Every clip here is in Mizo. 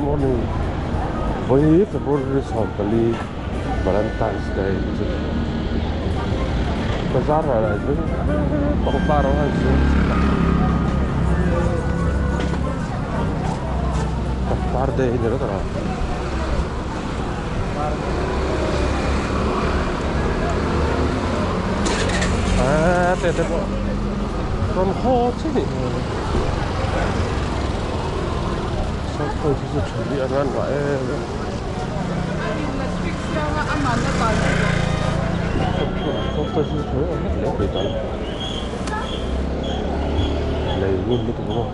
Morning vawi February 14 Valentine's Day chu bazar ah chuan pangpar ang an zuar pangpar day a ni ringawt a. Eee te te pawh rawn haw chi nih hmel sawi chu chu tha hi an rawn ngah em em lei ngun lutuk maw.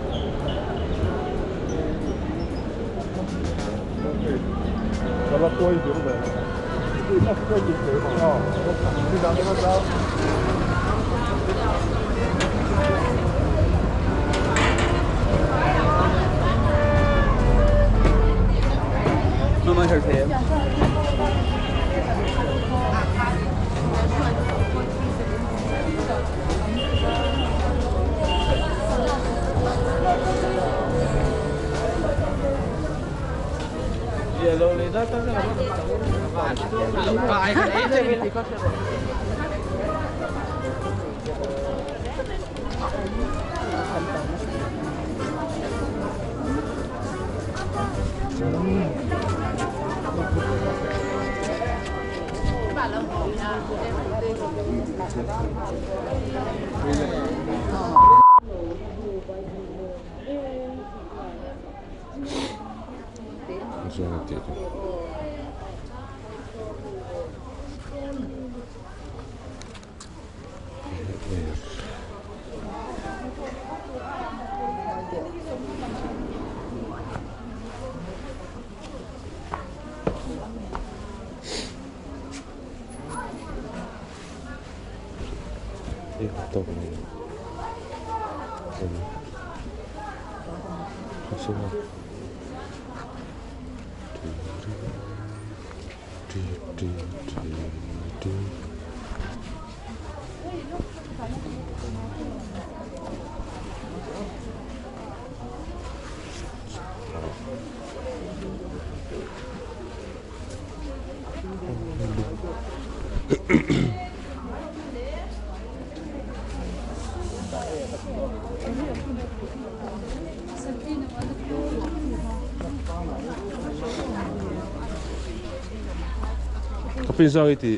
Ka pin zang iti.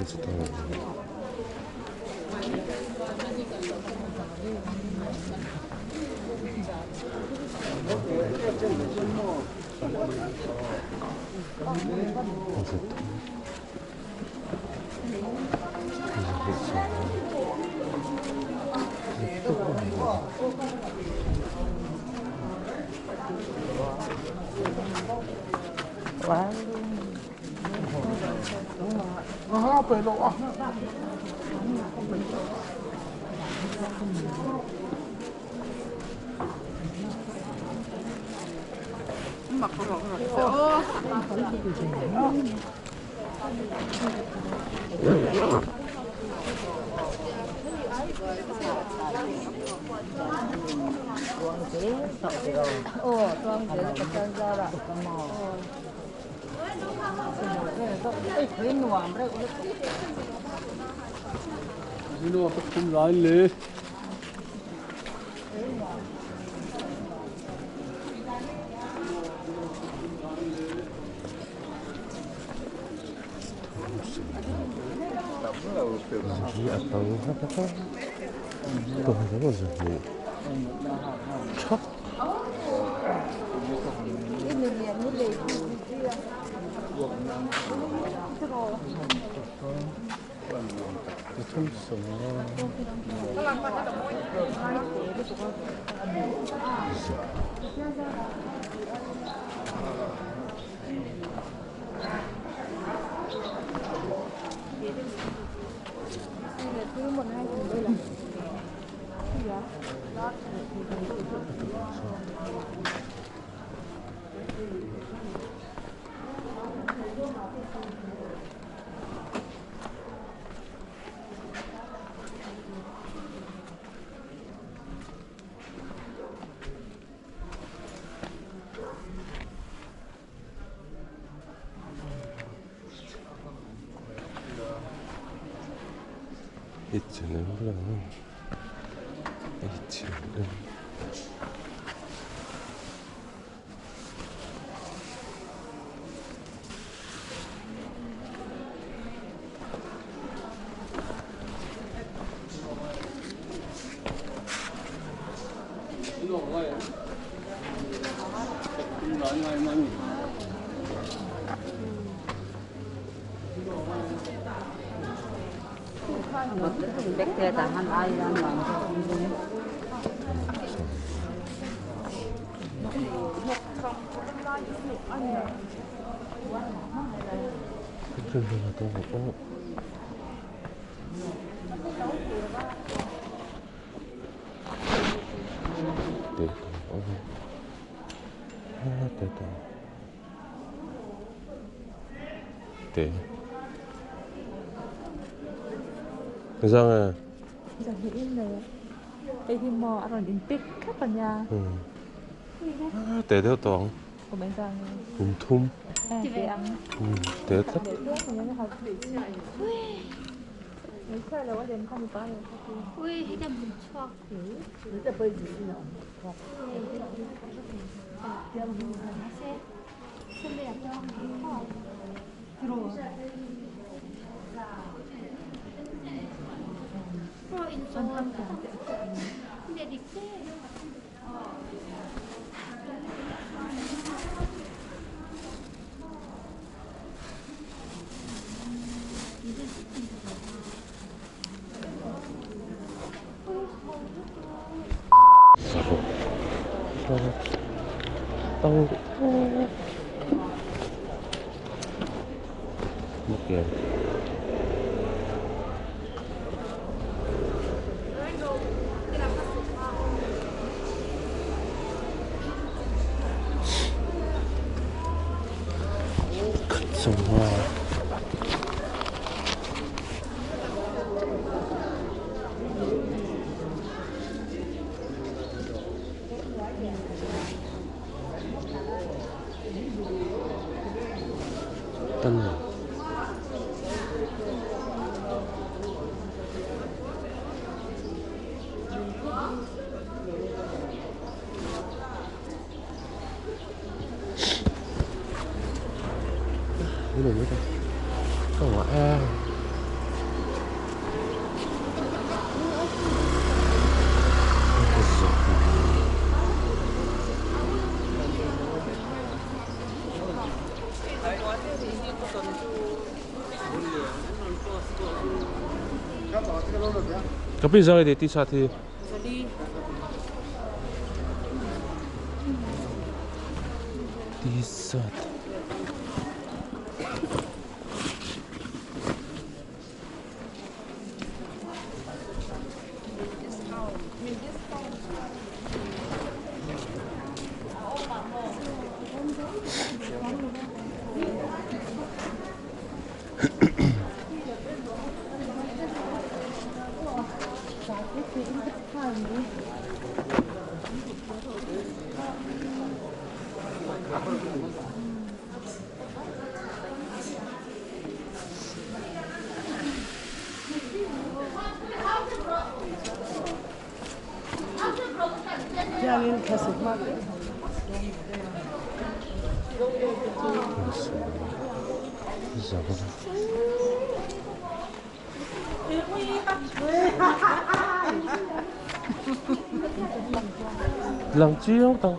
H&M H&M 이상해. 대대도 움통 대대 Shopping zang e t-shirt hi. T-shirt. Lang chiang tang.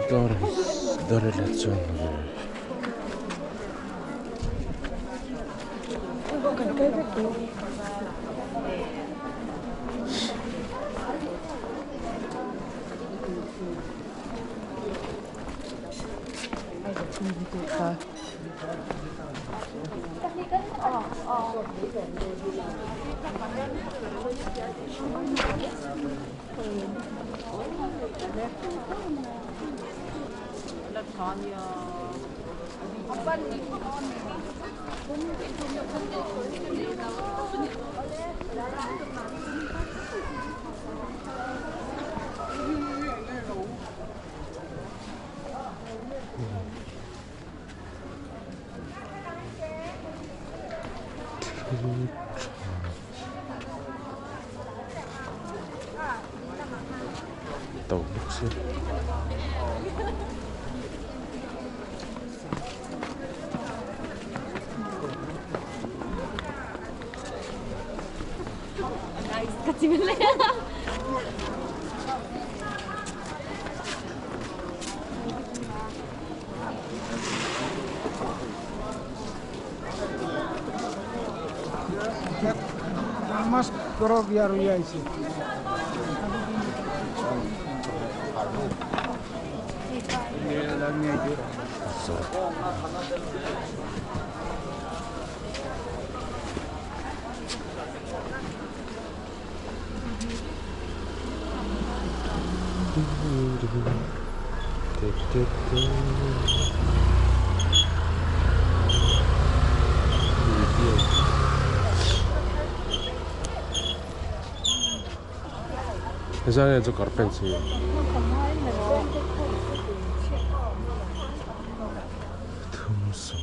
Dawr dawr la chuan thil tha. To bawk sia. Hezai chu carpet chi. Thumsum.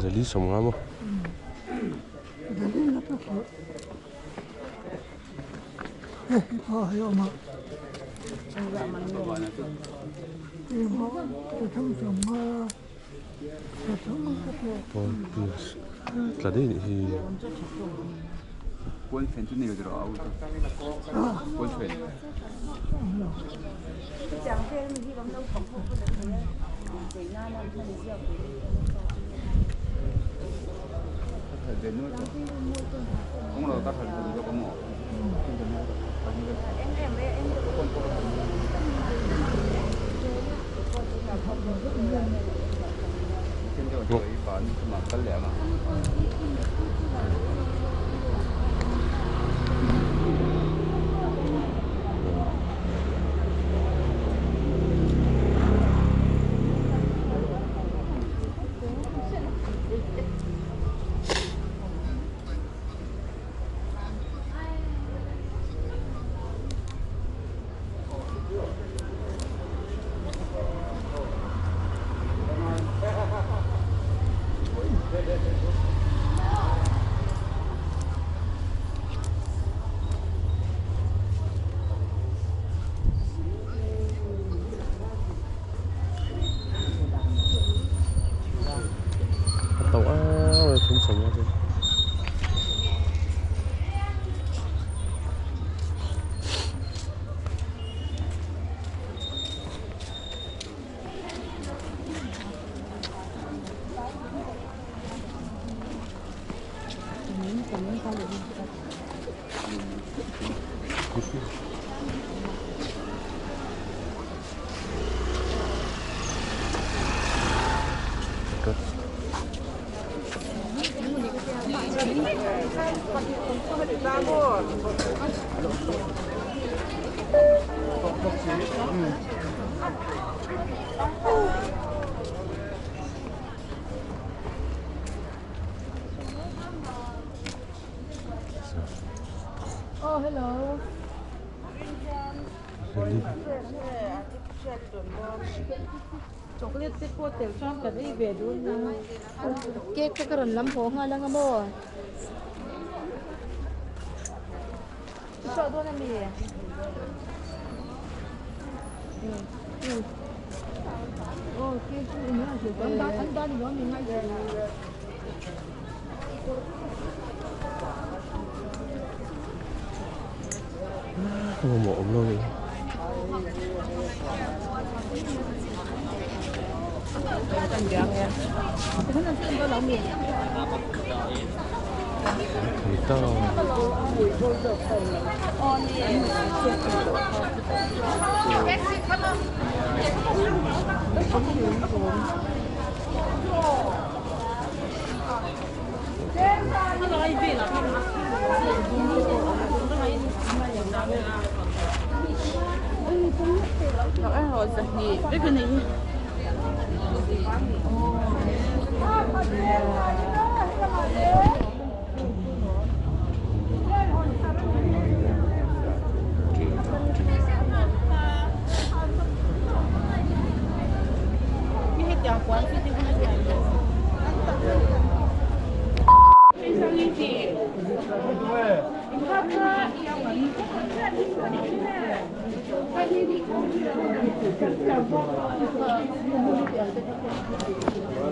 Zali sawmnga maw? Tla daih nih hi. Oh, hello. Chocolate te pawh tel chuan kan ei ve dun a. Cake te ka rawn lam haw nghal anga maw? I chhuah dawn a mi? Oh, cake chu in ngai thei an dan an dan i lo mi ngai thei. Ka mamawh awm lo nih.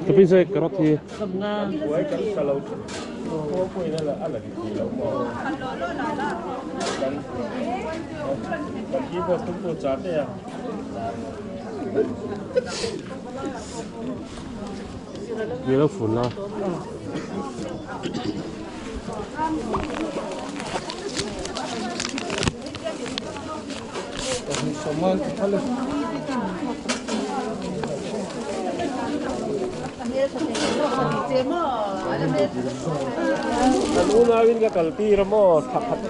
Ka pin se carrot hi. Ni lo fun la. Kan unauin ka kal tir a maw thla khat.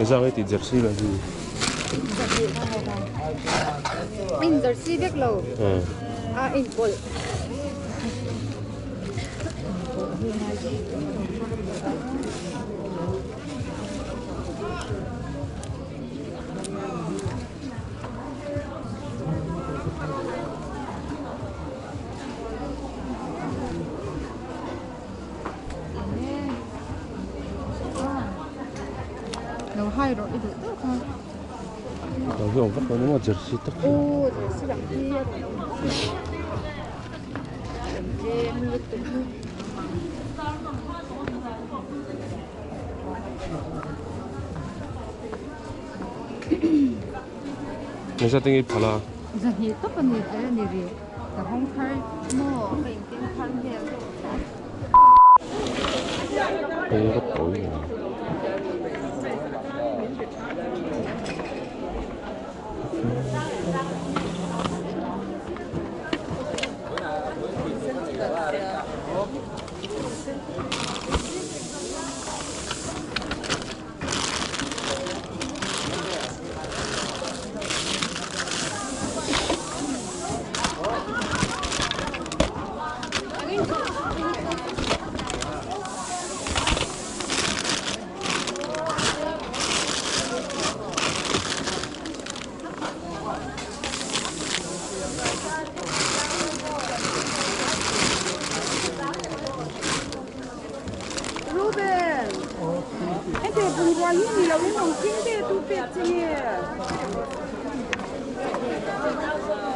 Ezang hi tih jersey lah hi. In jersey vek lo. A in pawlh. Lo hai rawh i duh deuh kha. Lo hi awm vak lo ni maw jersey tak hi. Aw jersey lang hi a rawn awm vak lo. Tlem lutuk. Nasa tingi phala. Zahnih tawp a ni hle a ni rih. Ka hawng thar maw ka intin thar hmel deuh tawh. Hei ka pawi. Eng rual hi ni lo in rawn khing ve tu pek che nge?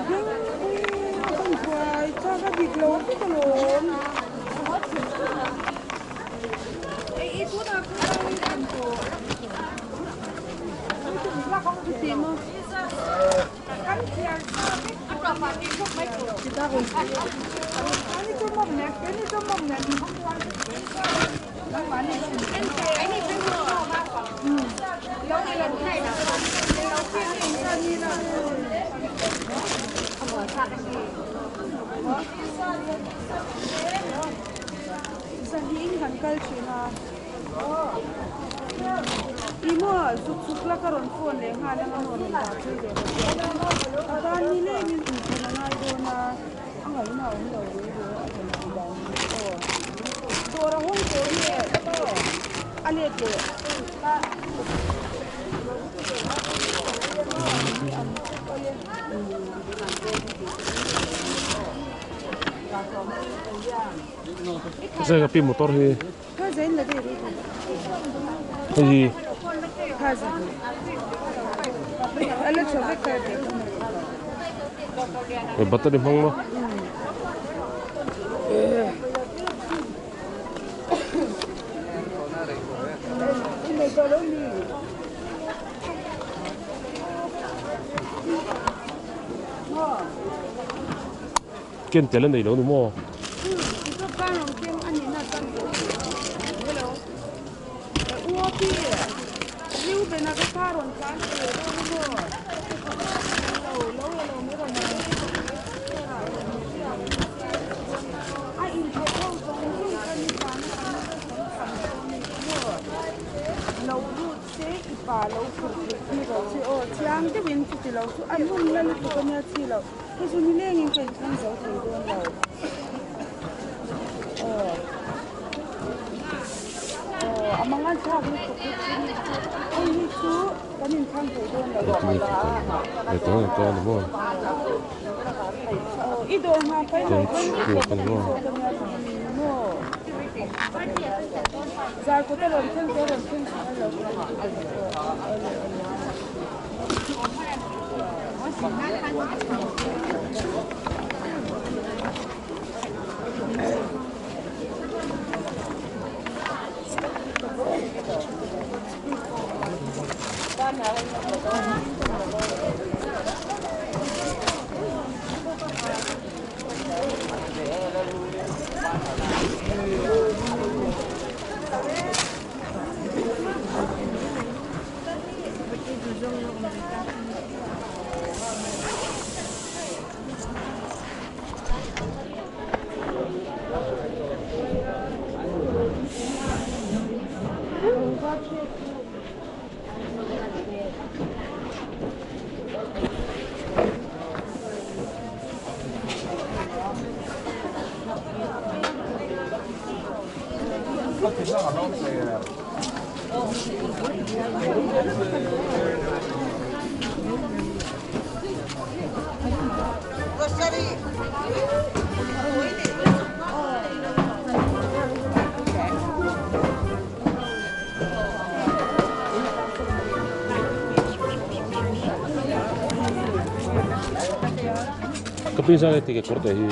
Dengpui a kan buai chak a dik lo vek alawm. Zahin kan kal thin a, ih maw zuk zuk la ka rawn phone leh nghal anga maw rawn dah phei leh rawh a tan ni lengin inthlan a ngai dawn a, a ngaihna a awm lo rei rei a rawn tih dan hi aw dawr a hawng tawh nge a let leh. Zai ka pi motor hi. Hei hi. Hei battery hmang maw? Ken tel a nei lo ni maw? Hei chu nilengin ka inthlang zo thei dawn lo. Aw. Aw, a mangan thlak lutuk hi chu hei hi chu kan inthlang thei dawn lo. Hei tawng ang tawng a ni maw? Aw, i dawr hma pai lo Kawng chhuak a ni maw? Maw. Zar kut a rawn thleng te a rawn thleng thleng a lo. Ka pi zan e tike kawr te hi.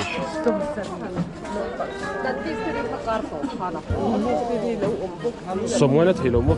Sawmngaina thei lo maw?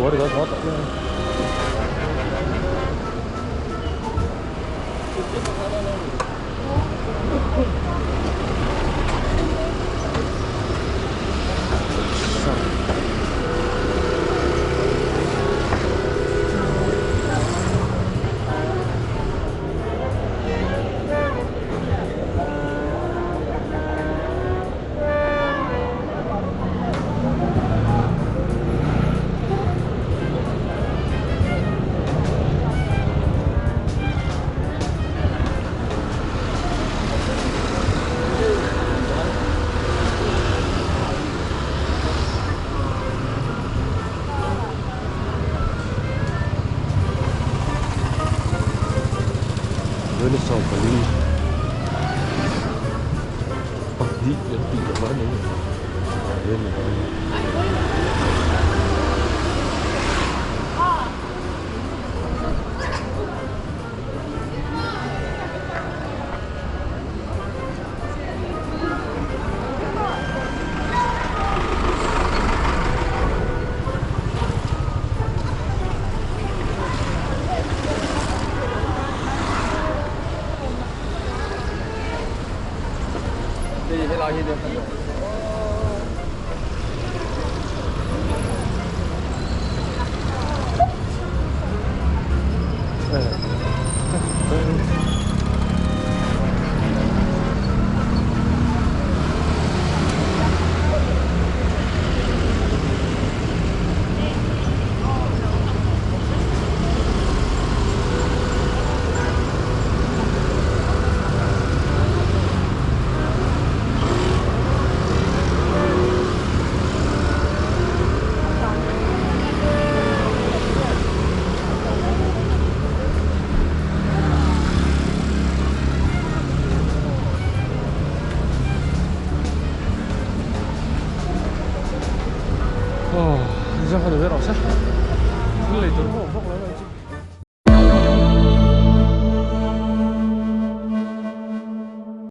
我这个好的。 哦，你这还得别老下，你累得我。